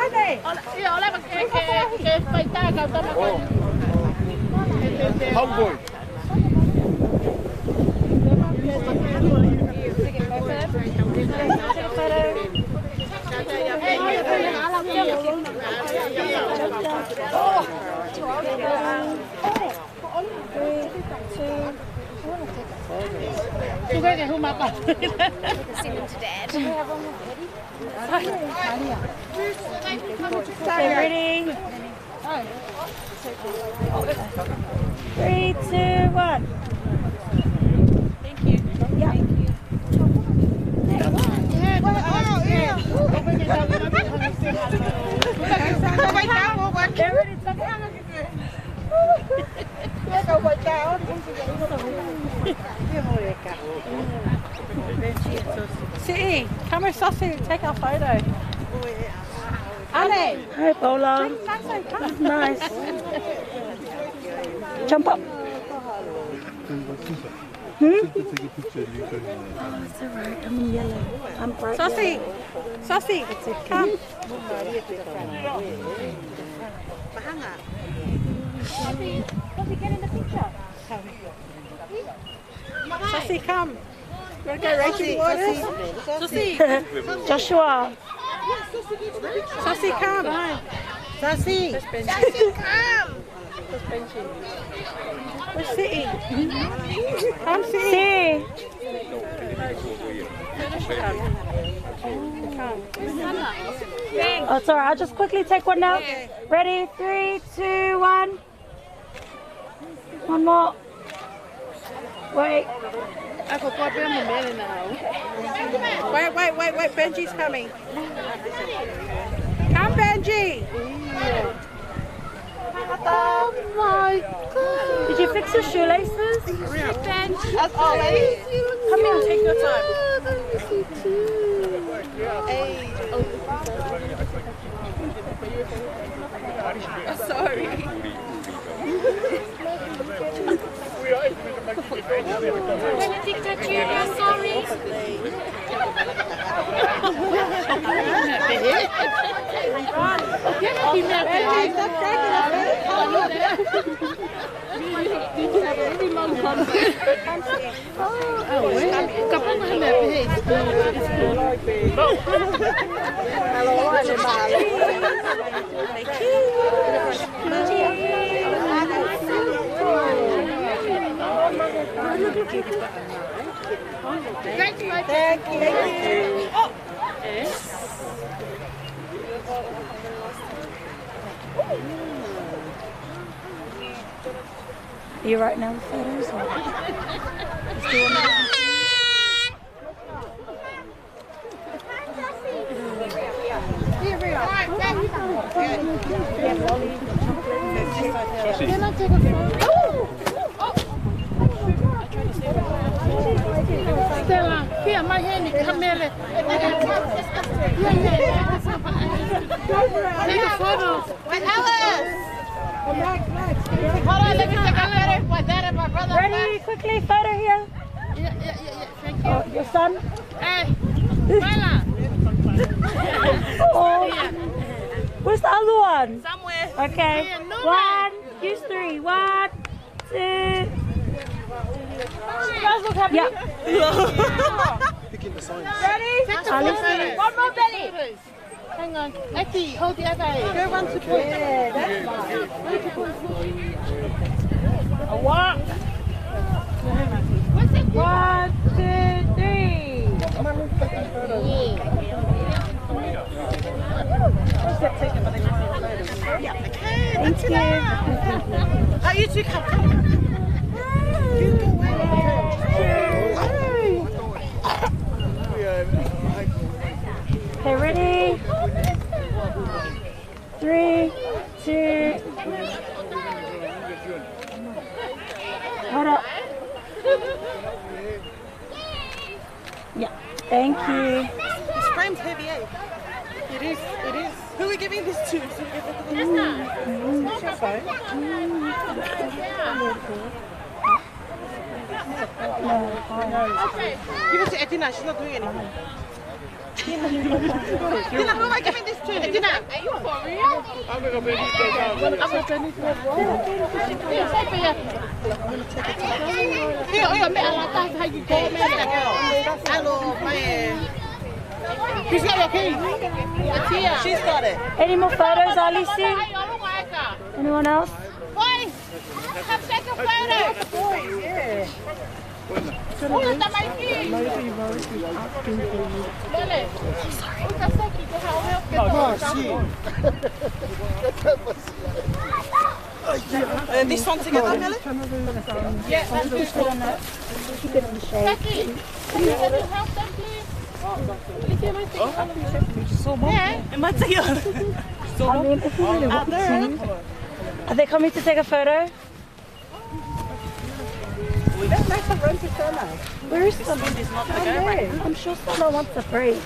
Ane! Ia, ʻoua leva ke, ke, ke faitā kau tama ko. Homeboy. Send them to Dad. Okay, ready? Three, two, one. Thank you. Yeah. Thank you. Next. They're ready to come. Siʻi, come with Saucy, take our photo. Ane. Hi, Paula. Nice. Jump up. Hmm? Oh, it's all right. I'm in yellow. I'm bright yellow. Saucy, come. Saucy, come. You wanna go racing waters? Saucy. Joshua. Saucy, come. Saucy. Saucy, come. We're sitting. I'm sitting. See. Oh, sorry. I'll just quickly take one now. Ready? Three, two, one. One more. Wait. Ako, kuo pē mo Mele na. Wait, wait, wait, wait. Benji's coming. Come, Benji. Oh my God. Did you fix your shoelaces? As always. Come here, take your time. Hey. Oh, sorry. Sorry. Thank you. Thank you. Are you right now with photos or? Let's do one more. Can I take a photo? Stella, here, my hand, come here. Yeah, yeah, yeah. Take a photo. Alice! Hold on, let me take a photo with that and my brother. Ready? Quickly, photo here. Yeah, yeah, yeah, yeah. Thank you. Oh, your son? Hey, Mila. Oh. Where's the other one? Somewhere. Okay. Here, no. One, you three. One, two. You guys look happy. Yeah. Picking the signs. Ready? Take the photo. One more belly. Hang on. Eki, hold the other end. Go one to point. Yeah, that's fine. A walk. One, two, three. Yeah. Thank you. Oh, you two come. You go away. Okay, ready? Three, two. Hold up. Yeah, thank you. This frame's heavy, eh? It is, it is. Who are we giving this to? It's not. Mm, it's okay. Give it to Edina, she's not doing anything. Edina, who am I giving this to? Edina. Are you for real? Here, here, me, I like that, how you go, man. Hello, man. He's got your key. It's here. She's got it. Any more photos, Alice? Anyone else? Boys, come take a photo. Boys, yeah. Ula tamaiki. Lele. Uta seki, te hao heo ke. Oh, shit. Uh, this one together, Mele? Yeah, that's this one. Seki, can you help them, please? Yeah. It might take you. I mean, if you really want to. Are they coming to take a photo? That's nice of Rose to show us. Where is Summer? Is not the guy, right? I'm sure Summer wants a break.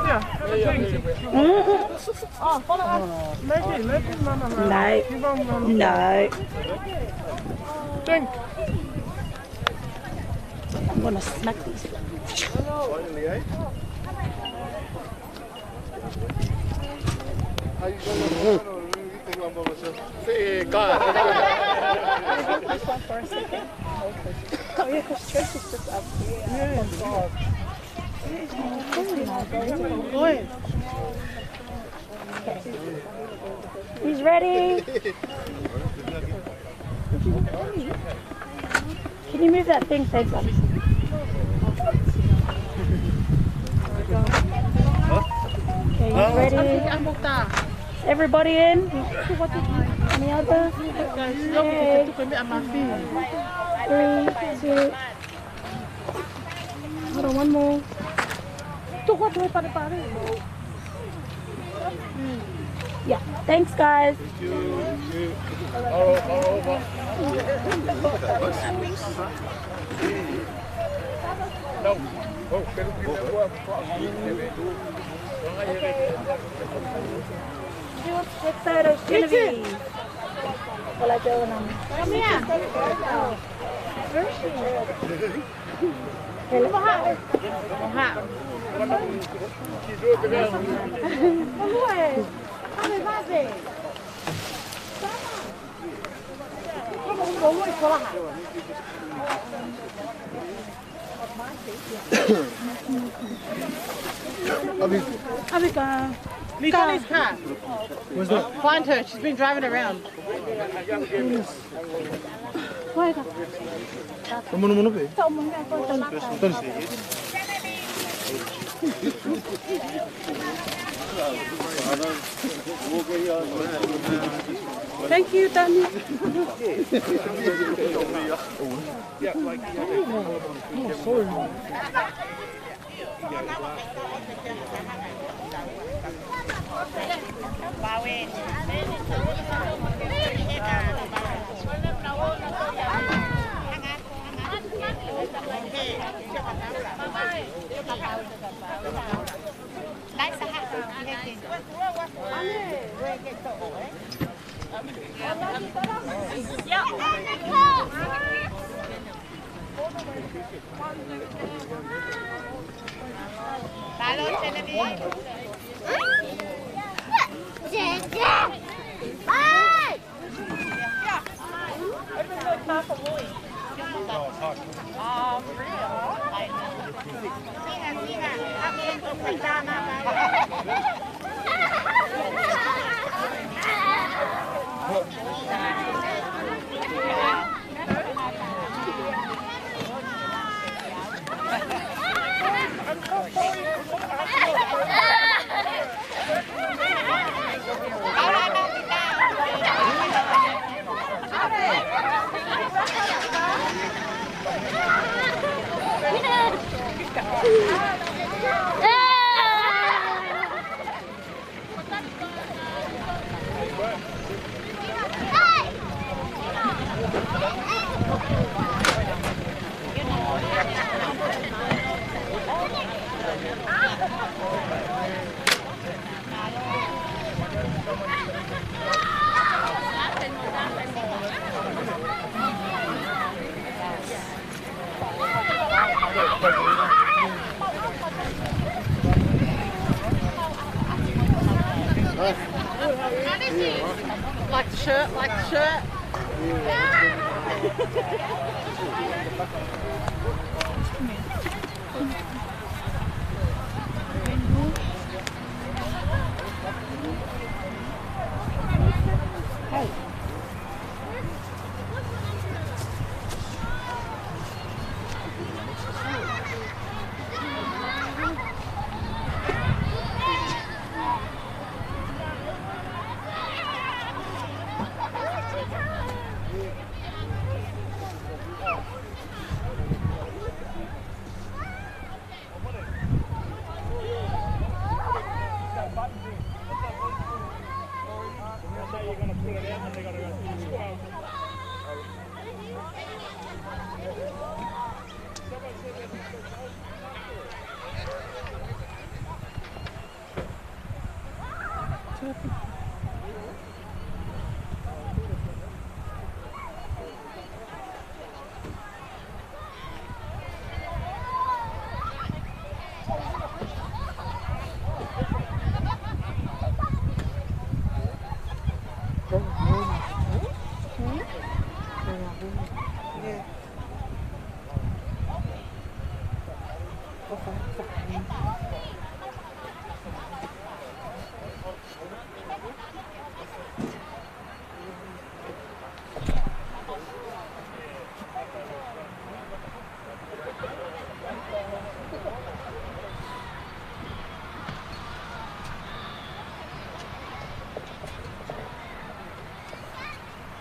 Yeah, have a drink. Mm-mm. Oh, follow us. Maybe, maybe Mama. No. Give on, Mama. No. Drink. I'm gonna smack these. Finally, eh? This one for a second. Oh, yeah, 'cause Trish is just up here. Yeah. He's ready. Can you move that thing? Thanks, love. Okay, he's ready. Everybody in? Any other? Hey. Three, two. Hold on, one more. Yeah, thanks, guys. Come here. Hello. Avika. Avika. He's in his car. Where's that? Find her. She's been driving around. Ko e ka. Ko e monomono pē. Tau mo nga ko tau. Tau ni. Thank you, Tani. Oh, sorry. Like the shirt, like the shirt.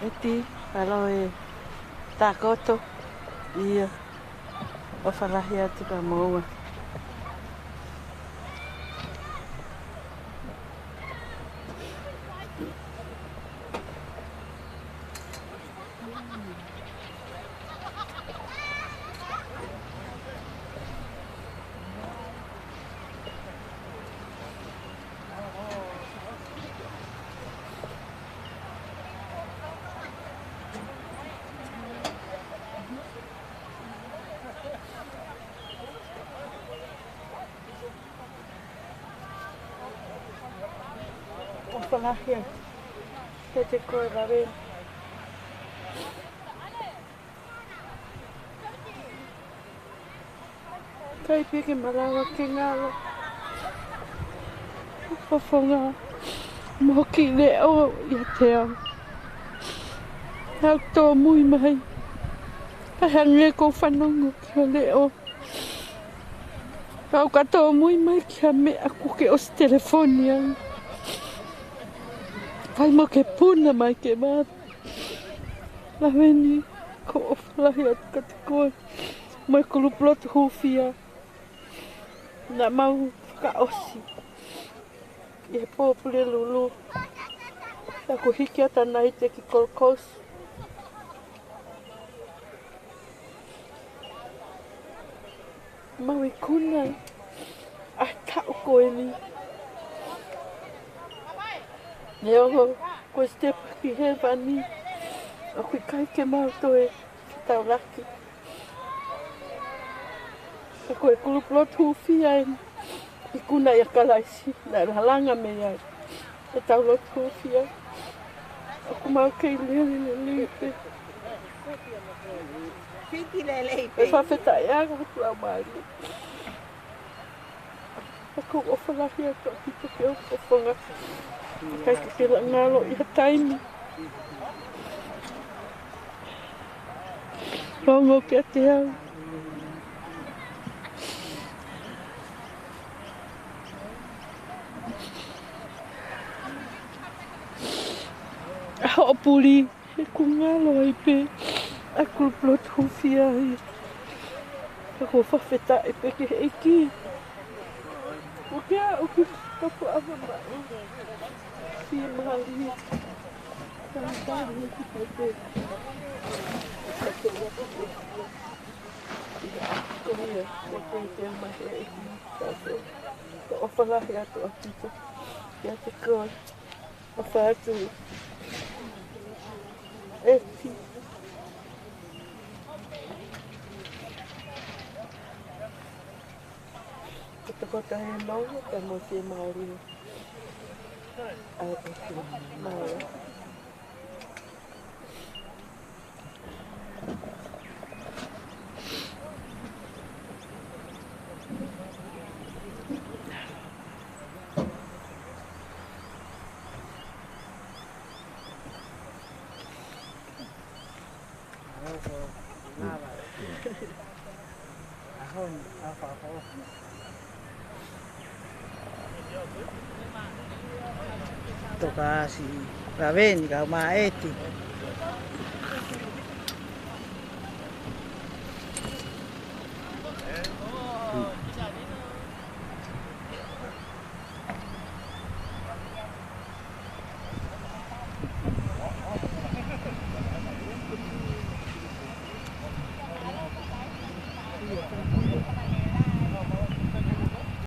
ʻEti, ʻalo e tākoto, ia, ʻofa lahi atu kia moua. ʻOfa lahi atu kiate koe, Laveni. ʻIkai pē ke malava ke ngalo. Fofonga mo hoku leʻo ʻiate au. Au tōmui mai. Ka hangē ʻoku ou fanongo ki he leʻo. Kau ka tōmui mai ki ha meʻa kuo ke ʻosi telefoni au. Fai mo ke puna mai ke vave. Laveni, ʻoku ou ʻofa lahi atu kiate koe. Mo e kulupu lotu hūfia. Naʻa mau fakaʻosi ʻi he pō Pulelulu. Naʻa ku hiki atu ʻa Naite ki Gold Coast. Mau ikuna ʻa e taʻu ko eni. Neongo ko e step ki hēvani, ʻoku ʻikai ke mau toe fetaulaki. Ka ko e kulupu lotu hūfia eni, ikuna ʻia Kalaisi, naʻe lalanga mei ai ʻetau lotu hūfia. ʻOku mau kei lele lelei pē. Fiti lelei pē. ʻE fakafetaʻi ange hoku laumālie. ʻOku ou ʻofa lahi atu ʻaupito ki hoʻo fofonga. ʻIkai ke ke ngalo ʻi ha taimi. Longo kiate au. ʻA hoʻo puli, he ʻoku ngalo ai pē ʻa e kulupu lotu hūfia ia. Ka ʻoku ou fakafetaʻi pē ki he ʻEiki. ʻOku ke aʻu ki he tapu ʻa mamaʻo. Fiemālie. Talitali ki he pē. Ko ia, ko e tētē mai he ʻEiki. Ka ʻofa lahi atu ʻaupito kiate koe. ʻOfa atu. ʻEti. Ko e tokotaha ʻe nongo, ka mo fiemālie. ʻAi, ʻEti. Mālō. Toka ʻasi Laveni kae ʻumaʻā ʻEti.